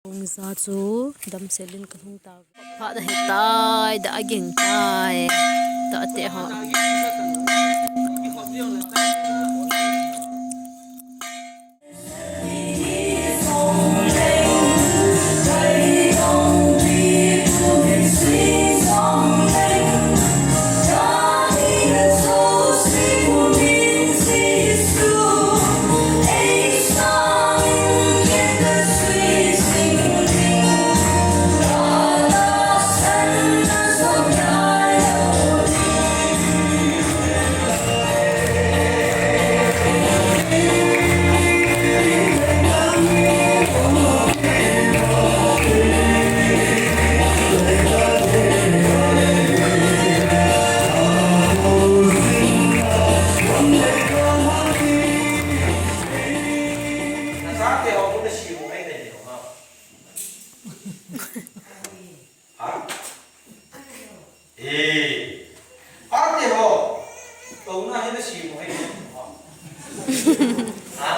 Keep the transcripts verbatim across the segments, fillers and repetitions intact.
Ong za chu damsel in ka hung ta. Pha da he tai, da aging tai. Da ate ho. Ha? Eh. Ate ho. Tuna hi na si mo hai. Ha?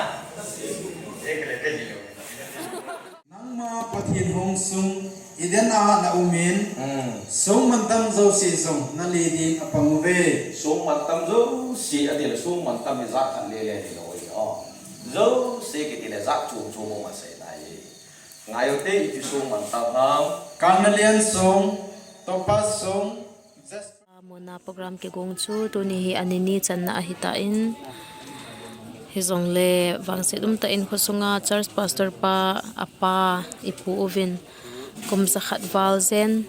Eh, kale pe ni lo. Nangma Pathen hong sung, Eden a na umin, hmm, sung mantam jouse jong na le din apang uve. Sung mantam jouse, ati le sung mantam hi jat khat le le ni lo hi, oh. Jouse kiti le jat chom chom mo ma sei nai. Ngai u te, ipi sung mantam ham? Carnelian sung, topaz sung, jasper. Mona program kigong chu tuni hi ani ni channa ahi tan, hijongle vangset umtah in khosunga church pastor pa, apa, ipu uvin kum jakhat val jen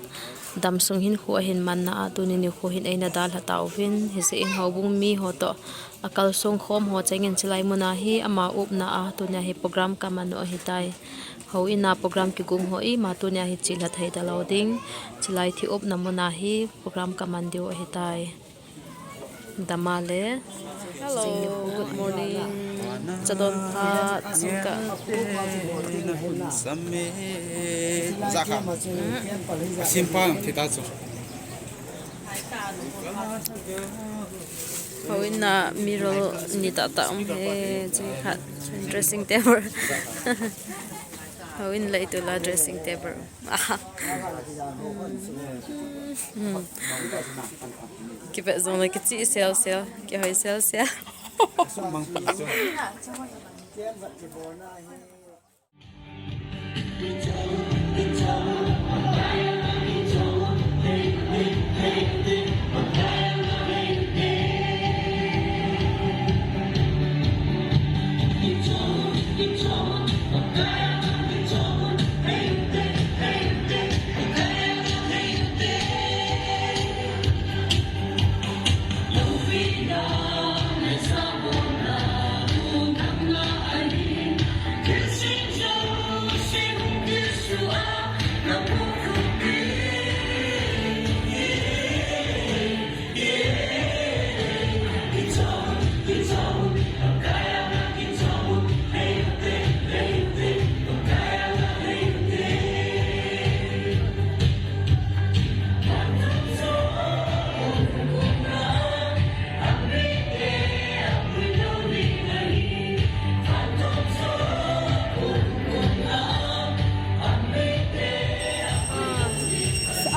damsung hinkho ahin manna a tuni nikho hin eina dalha tauvin, hijeh in houbung mi ho toh akalsong khom ho chengin chilai muna hi ama upna a tunia hi program kaman u ahitai. Houin a program kigong ho ima tunia hi chilha thei talou ding. Chilai thi upna muna hi program kaman diu ahitai. Dama le. Hello, good morning. Chadon pha, sungka. Samme. Jaka. Asim pa, thita chu. Houin a mirror ni tah tah um he, chi khat dressing table. Houin lei tu la dressing table. Aha. Hmm. Kipe jong le kichi sel sel, kihoi sel sel.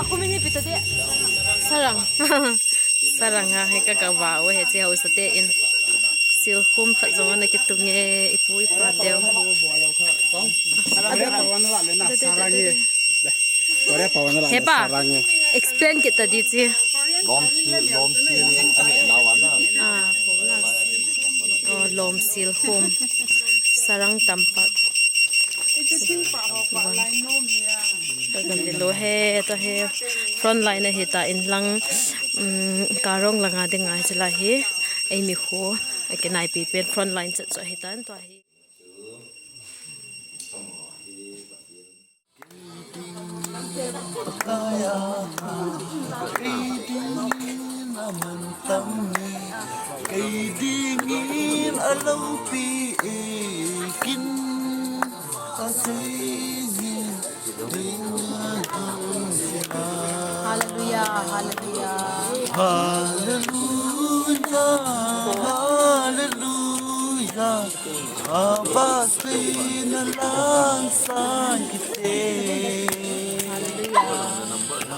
Ako mini pita de. Sarang. Sarang ha, he ka ka ba o he che hausa te in. Silkhum khat jong ana kitung e, ipu ipa teu. He pa, explain kita di chi. Lom sil, lom sil, ani na wa na. Ah. Oh, lom silkhum. Sarang tampak. Ka kan ti lo he, ta he front line ahi ta in lang, um, karong langa ding ngai chila hi, ei mi kho, ei kinai pi pen front line chat chu ahi tan tua hi. Kei dingin a loupi e kin a sei ni. Hallelujah, hallelujah. Hallelujah, hallelujah. Hallelujah.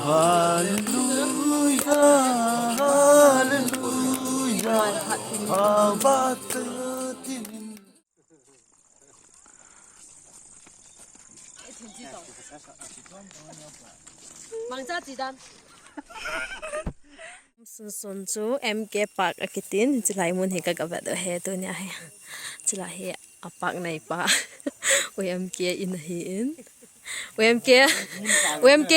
Hallelujah. Hallelujah. Hallelujah. Mangcha chi dan. Sunsun chu M K Park akitin, chulai mun hi ka, ka vet u ahi tunia hi. Chulai hi a park neipa. U M K in ahi in. U M K. U M K.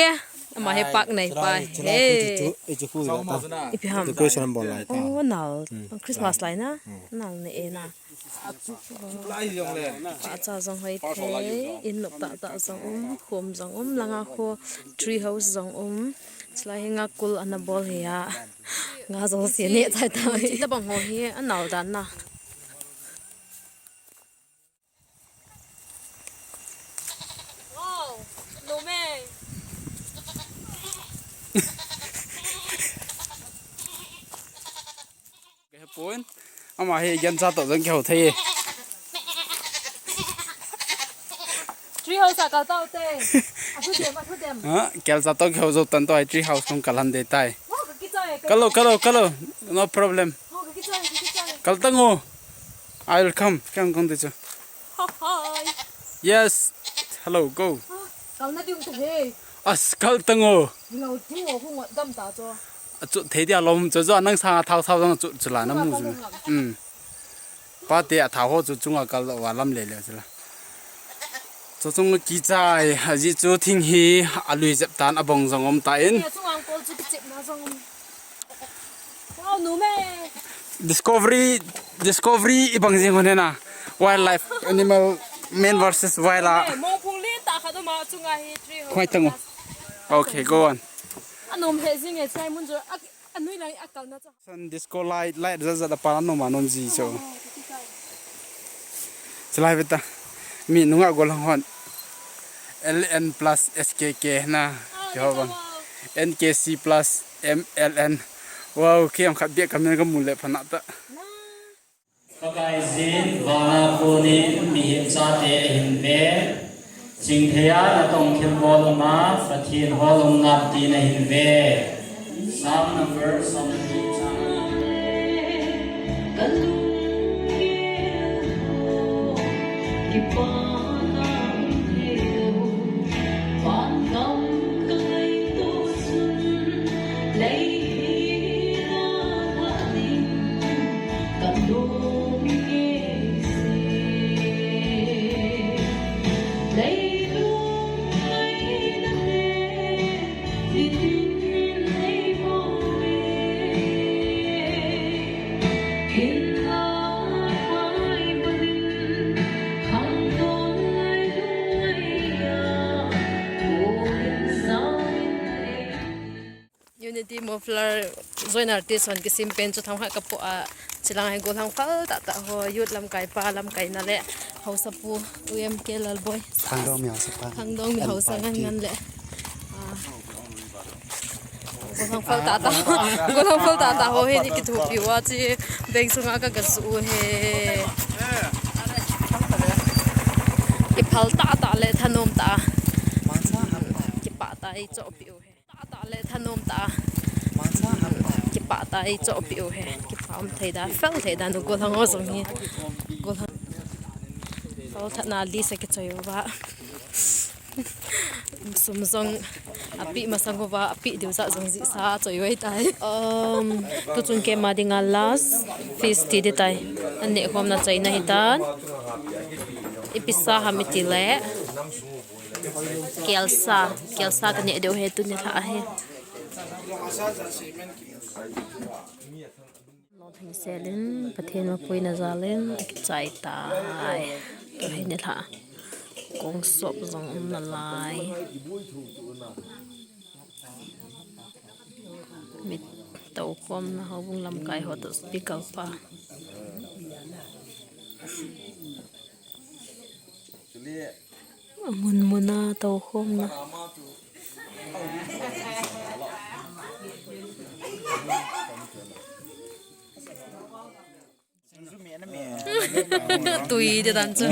Ama hi park neipa. He. Ipi ham. Decoration bol lai ta. Oh, nal. Christmas lai na. Nal ne e na. Pahcha jong hoi thei, in nop tah tah jong um, khom jong um, langa khu tree house jong um. Chulai hi nga kul ana bol hi a. Nga jong se neh chai ta. Chi tabang ho hi anal dan na. Wow, no me. Kehepon. Ama hi gancha toh jong kihou thei e. Tree house a kal tau te. Athu dem, athu dem. Ha, gancha toh kihou jou tan toh hi tree house kong kal han ding tai. Wow, ka kichai, ka Kalo, kalo, kalo. No problem. Wow, ka kichai, ka kichai. Kal tango. I will come. Kang kong de chu. Hi. Yes. Hello, go. Kal na ding to he. As kal tango. Lo tu ho ngot dam ta cho. Achu thei dia lom chu chu nang sanga thau thau jong chu chu la na mu chu. Um. Pa te a thau ho chu chunga kal wa lam le le chu la. Chu chung kichai aji chu thing hi alui jep tan abong jong um ta in. Ye chunga kol chu kichep na jong um. Wow, nu me. Discovery, discovery ibang jing hon hena. Wildlife, animal, man versus wild a. Mo phung le ta kha do ma chunga hi tree ho. Khoi tango. Okay, go on. Anom he jing e chai mun jo. Anui lang akal na cha. Sun disco light, light za za da pa nom a nom ji cho. Chulai veta. Mi nunga golang hon. L N plus S K K na. Kiho bang. N K C plus M L N. Wow, kei ang khat bia kamin kamu le phana ta. Pakai jin vana konin mihem chate ahin ve. Chingtheia natong thilbol uma Pathen holom nati nahin ve. Psalm number somni chang ni. Unity Muffler joint artist hon kisim pen chu thangha kapo a, chilang hi golang phal tah tah ho, youth lamkai pa lamkai na le, hausa pu, U M K Lalboi. Khangdong mi hausa pa. Khangdong mi hausa ngan ngan le. Ah. Golang phal tah tah. Golang phal tah tah ho hi ni kithupi uva chi beng sunga ka ga su u he. Kiphal tah tah le thanom tah. Kipah tah i chohpi u he. Tah tah le thanom tah. Kipah tah i chohpi u he. Kipah um thei da, fel thei da nu golang ho jong hi. Golang. Hol thatna list a kichoi uva. Sum jong api masang uva, api diu sa jong jihsa choi uva tai. Um, tuchung keima dinga last feast ti ding tai. An nehkhomna chaina hitan. Ipi sa ham iti le. Kelsa, kelsa ka neh diu he tuni lha ahi. Lhingselin, Pathen mapuina jalin, akichai tai. Tuhin nilhah. Kong sop jong um nalai. Mi toukhomna houbung lamkai ho toh speaker pa. Amun muna toukhomna. Tui te dan chu.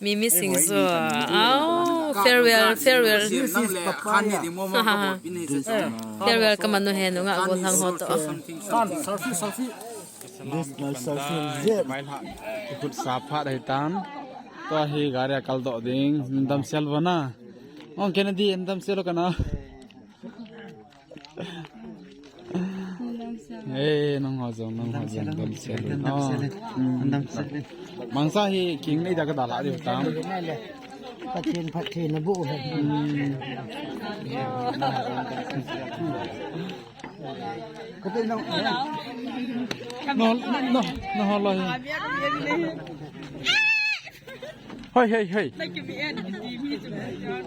Mimi sing chu. Au, farewell, farewell. Farewell ka manu he nunga gol hang ho to. This my selfie. Khut sa phat ahi tan. Tua hi gari a kal doh ding. Dam sel bona. Ong Kennedy, dam sel kana. Eh, nang ho jong, nang ho jong, dam sel. Oh. Hmm. Mangsa hi king nei da ka da la diu tam. Pathen, Pathen na bu he. Hmm. Ka te nang. No, no, no, ho lo hi. Hoi, hoi, hoi.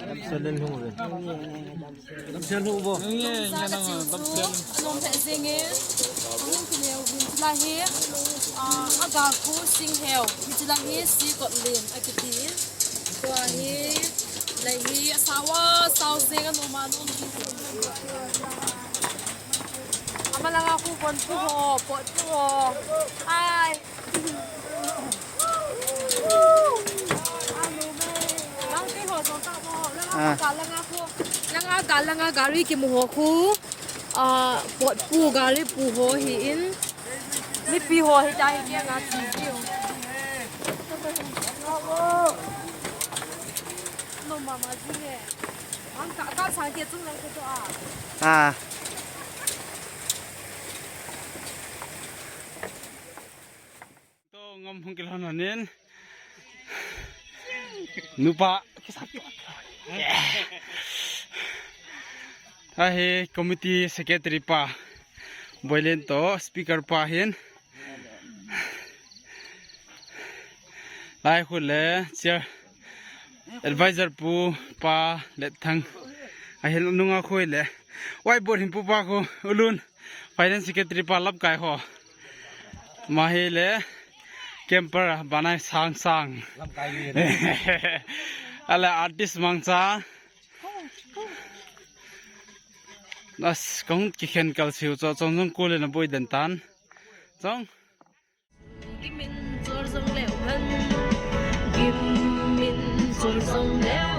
Dam sel hung ve. Dam sel hung vo. Nge, nge, nang, dam sel. Alom phe jing e. Hung kineo vin chula hi. Ah, aga khu sing heu. Hi chula hi si kot lim. Akiti. Tua hi. Lai hi. Sawa, sao jing a noma nom. Ama langa khu pon pu ho, pot pu ho. Ai. Ah. Langa ga, langa ga, langa gari kimu ho khu. Ah, pot pu gari pu ho hi in. Mipi ho hi ta hi kia nga chi chi ho. No mama ji he. Ang ka, ka sang kia chung lang ko to a. Ah. To ngam hung kilhon hanin. Nupa. Ahi committee secretary pa. Boilen to speaker pa hin. Lai khu le chair advisor pu pa le thang. Ahin nunga khu le. Whiteboard hin pu pa khu ulun. Finance secretary pa lamkai ho. Mahi le camper banai sang sang. Lamkai ni. Ale artist mangcha. As kong kikhen kal siu cho chong jong kule na boi den tan. Chong. Gimin chor jong leu hen. Gimin chor jong leu